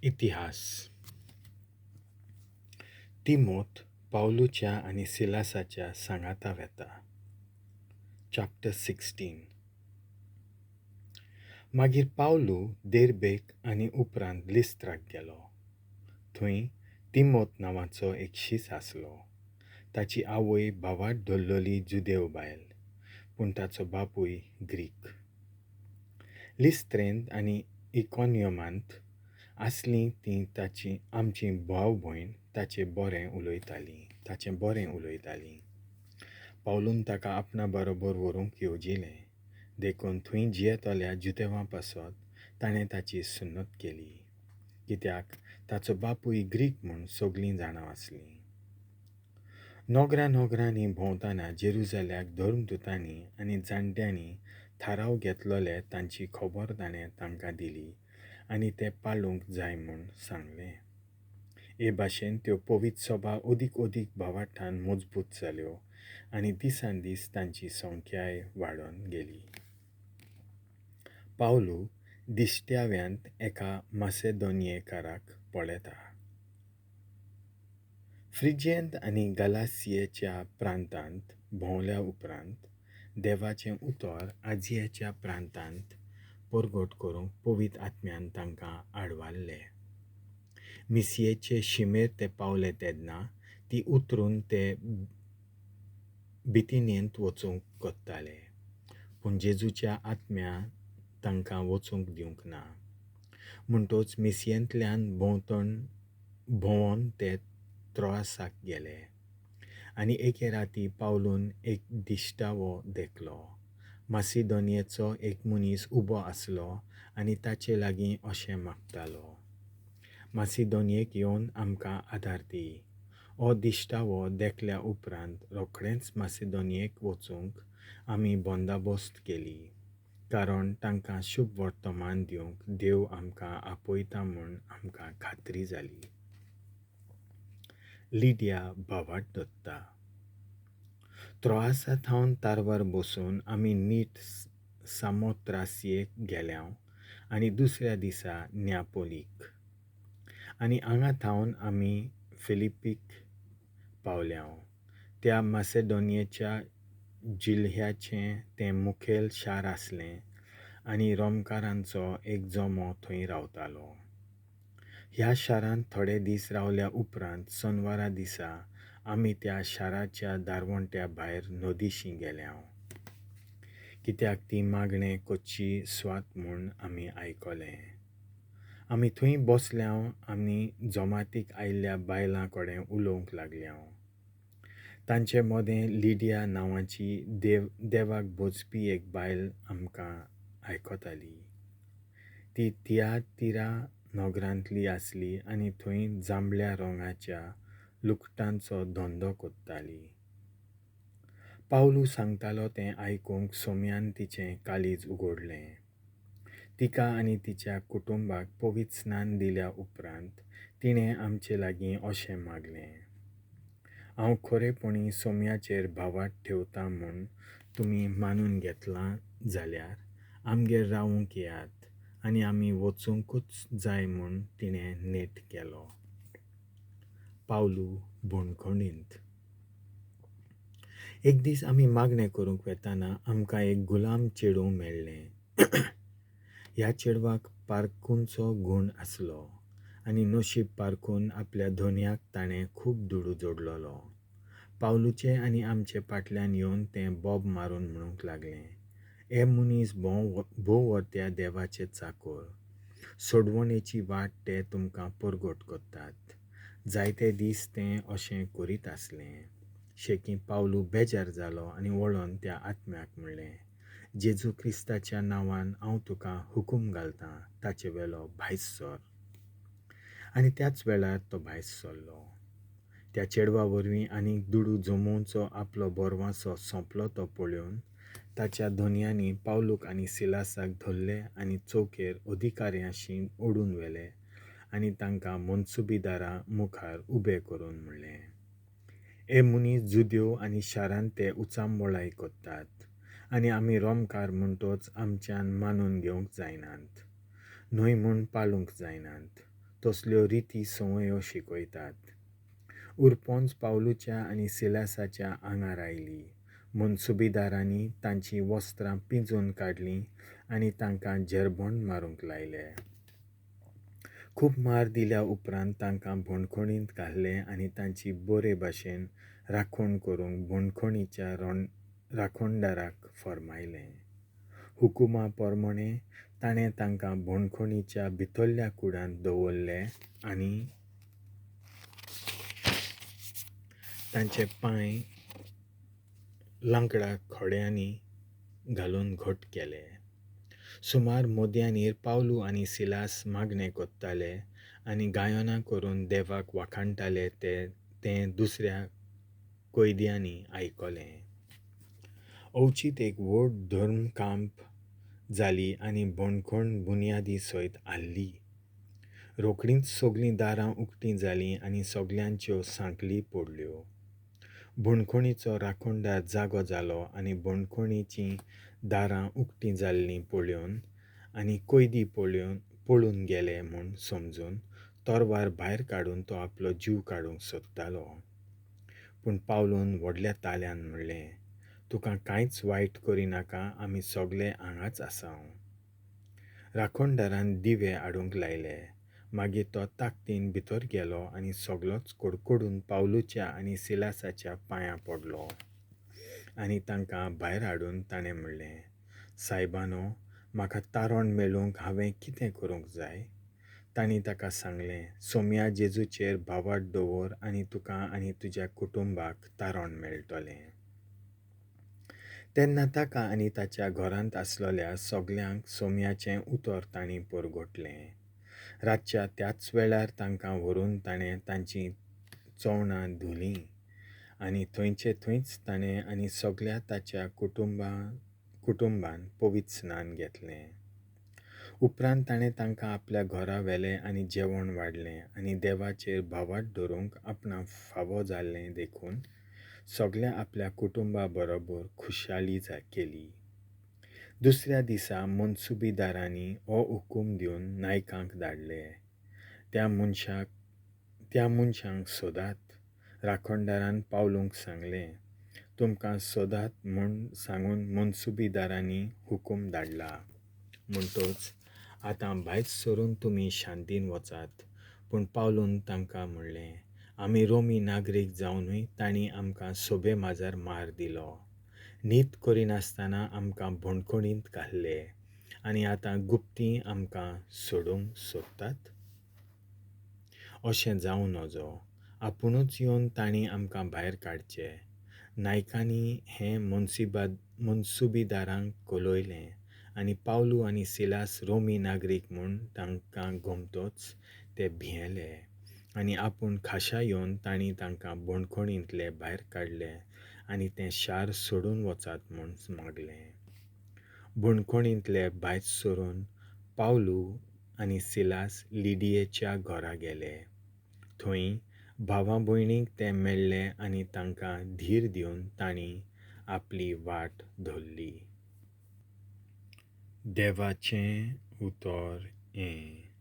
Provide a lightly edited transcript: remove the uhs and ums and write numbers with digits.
इतिहास. तिमोत पावलूच्या आनी सिलासाच्या सांगाता वेता. चॅप्टर 16. मागीर पावलू देर्बेक आनी उपरांत लिस्त्राक गेलो. थंय तिमोत नांवाचो एक शीस आसलो. ताची आवय भावार्त धरलोली जुदेव बायल, पूण ताचो बापूय ग्रीक. लिस्त्रेंत आनी इकॉनियमांत आसलीं तीं ताची आमची भाव भयण ताचें बरें उलयतालीं. पावलून ताका आपणा बरोबर व्हरूंक येवजिलें, देखून थंय जियेतल्या जुदेवां पासत ताणें ताची सुन्नत केली, कित्याक ताचो बापूय ग्रीक म्हूण सगलीं जाणां आसलीं. नोगरा नोगरांनी भोंवतना जेरुजाल्याक धर्मदुतांनी आनी जाणट्यांनी थाराव घेतलोले तांची खबर ताणें तांकां दिली आनी ते पाळूंक जाय म्हूण सांगलें. हे भाशेन त्यो पवित्र सभा अदीक अदीक भावार्थान मजबूत जाल्यो आनी दिसान दीस तांची संख्याय वाडोन गेली. पावलू दिश्टाव्यांत एका मासेदोनियेकाराक पळयता. फ्रिजियेंत आनी गलासियेच्या प्रांतांत भोंवल्या उपरांत देवाचें उतर आजियाच्या प्रांतांत परगट करूंक पवित्र आत्म्यान तांकां आडवारले. मिसियेचे शिमेर ते पावले तेन्ना ती उतरून ते बितिनेंत वचूंक कोत्ताले, पूण जेजूच्या आत्म्या तांकां वचूंक दिवंक ना. म्हणटोच मिसियेंतल्यान भोंवोन ते त्रोआसाक गेले आनी एके राती पावलून एक दिश्टावो देखलो. मासिदोनियेचो एक मनीस उबो आसलो आनी ताचे लागीं अशें मागतालो, मासिदोनियेक येवन आमकां आदार दी. हो दिश्टावो देखल्या उपरांत रोखडेंच मासिदोनियेक वचूंक आमी बंदोबस्त केली, कारण तांकां शुभ वर्तमान दिवंक देव आमकां आपयता म्हूण आमकां खात्री जाली. लिडिया भावार्त दत्ता. त्रोआसा थावन तारवार बसून आमी नीट सामोत्रासियेक गेल्यांव आनी दुसऱ्या दिसा न्यापोलीक, आनी हांगा थावन आमी फिलिपीक पावल्यांव. त्या मासेडोनियेच्या जिल्ह्याचें तें मुखेल शार आसलें आनी रोमकारांचो एक जमो थंय रावतालो. ह्या शारांत थोडे दीस रावल्या उपरांत सोनवारा दिसा आमी त्या शाराच्या दारवंट्या भायर नदीशी गेल्यांव, कित्याक ती मागणें कोच्ची स्वात म्हूण आमी आयकलें. आमी थंय बसल्यांव आनी जमातीक आयिल्ल्या बायलां कडेन उलोवंक लागल्यांव. तांचे मदें लिडिया नांवाची देवाक भोजपी एक बायल आमकां आयकताली. ती तियातिरा नगरांतली आसली आनी थंय जांबळ्या रंगाच्या लुकटांचो धंदो कोत्ताली. पावलू सांगतालो तें आयकूंक सोम्यान तिचें काळीज उगडलें. तिका आनी तिच्या कुटुंबाक पवित्र स्नान दिल्या उपरांत तिणें आमचे लागीं अशें मागलें, हांव खरेपणी सोम्याचेर भावार्त ठेवता म्हूण तुमी मानून घेतलां जाल्यार आमगेर रावूंक येयात आनी आमी वचूंकूच जाय म्हूण तिणें नेट केलो. पावलू बणखणींत. एक दीस आमी मागणें करूंक वेताना आमकां एक गुलाम चेडूं मेळ्ळें. ह्या चेडवाक पारखुंचो गूण आसलो आनी नशीब पारखून आपल्या धनयाक ताणें खूब दुडू जोडलोलो. पावलूचे आनी आमचे फाटल्यान येवन तें बोब मारून म्हणूंक लागलें, हे मनीस भोव वर्त्या देवाचे चाकोर, सोडवणेची वाट ते तुमकां परगट करतात. जायते दीस तें अशें करीत आसलें. शेकी पावलू बेजार जालो आनी वळोन त्या आत्म्याक म्हणलें, जेजू क्रिस्ताच्या नांवान हांव तुका हुकूम घालतां, ताचे वेलो भायर सर. आनी त्याच वेळार तो भायर सरलो. त्या चेडवा वरवीं आनीक दुडू जमोवचो आपलो बोरवांसो सोंपलो तो पळोवन ताच्या धनयांनी पावलूक आनी सिलासाक धरले आनी चौकेर अधिकाऱ्यांशी ओडून व्हेले आनी तांकां मनसुबीदारां मुखार उबे करून म्हणलें, हे मनीस जुदेव आनी शारांत ते उचांबळाय करतात आनी आमी रोमकार म्हणटोच आमच्यान मानून घेवंक जायनात, न्हय म्हूण पाळूंक जायनात. तसल्यो रिती संवयो शिकयतात. उरपोंच पावलूच्या आनी सिलासाच्या आंगार आयली. मनसुबेदारांनी तांचीं वस्त्रां पिंजून काडलीं आनी तांकां झेरबोंड मारूंक लायले. खूब मार दिल्या उपरांत तांकां बंदखणींत घाले आनी तांची बरे भाशेन राखण करूंक बंदखणीच्या राखणदाराक फर्मायलें. हुकुमा प्रमाणें ताणें तांकां बंदखणीच्या भितरल्या कुडांत दवरले आनी तांचे पांय लांकडा खोड्यांनी घालून घट केले. सुमार मध्यानीर पावलू आनी सिलास मागणें कोत्ताले आनी गायनां करून देवाक वाखाणटाले तें दुसऱ्या कैद्यांनी आयकलें. अवचीत एक व्हड धर्मकांप जाली आनी बंदखण बुन्यादी सयत हाल्ली. रोखडींच सगलीं दारां उक्तीं जालीं आनी सगल्यांच्यो सांखळी पडल्यो. बंदखणीचो राखणदार जागो जालो आनी बंदखणीचीं दारां उक्तीं जाल्लीं पळोवन आनी कैदी पळून गेले म्हूण समजून तरवार भायर काडून तो आपलो जीव काडूंक सोदतालो. पूण पावलून व्हडल्या ताल्यान म्हणलें, तुका कांयच वायट करिनाका, आमी सगले हांगाच आसांव. राखणदारान दिवे हाडूंक लायले. मागीर तो ताकदीन भितर गेलो आनी सगलोच कडकडून पावलूच्या आनी सिलासाच्या पांयां पडलो आनी तांकां भायर हाडून ताणें म्हणलें, सायबानो, म्हाका तारण मेळूंक हांवें कितें करूंक जाय? तांणी ताका सांगलें, सोम्या जेजूचेर भावार्थ दवर आनी तुका आनी तुज्या कुटुंबाक तारण मेळटलें. तेन्ना ताका आनी ताच्या घरांत आसलेल्या सगल्यांक सोम्याचें उतर तांणी परगटलें. रातच्या त्याच वेळार तांकां व्हरून ताणें तांचीं चवणां धुलीं आनी थंयचे थंयच ताणें आनी सगल्या ताच्या कुटुंबान पवित्र स्नान घेतलें. उपरांत ताणें तांकां आपल्या घरा व्हेलें आनी जेवण वाडलें आनी देवाचेर भावार्थ दवरूंक आपणाक फावो जाल्लें देखून सगल्या आपल्या कुटुंबा बरोबर खुशाली केली. दुसऱ्या दिसा मनसुबेदारांनी हो हुकूम दिवन नायकांक धाडले, त्या मनशांक सोदात. राखणदारान पावलूंक सांगलें, तुमकां सोदात म्हूण सांगून मनसुबेदारांनी हुकूम धाडला. म्हणटच आतां भायर सरून तुमी शांतीन वचात. पूण पावलून तांकां म्हणलें, आमी रोमी नागरीक जावनूय तांणी आमकां सोबे माजार मार दिलो. न्हीद करिनासतना आमकां बंदखणींत घाल्ले आनी आतां गुप्ती आमकां सोडूंक सोदतात? अशें जावं नजो. आपुणूच येवन तांणी आमकां भायर काडचे. नायकांनी हें मनसुबेदारांक कळयलें आनी पावलू आनी सिलास रोमी नागरीक म्हूण तांकां गमतोच ते भियेले आनी आपूण खाशा येवन तांणी तांकां बंदखणींतले भायर काडले आनी तें शार सोडून वचात म्हूण मागलें. बंदखणींतले भायर सरून पावलू आनी सिलास लिडियेच्या घरा गेले. थंय भावा भयणींक ते मेळ्ळे आनी तांकां धीर दिवन तांणी आपली वाट धरली. देवाचें उतर हें.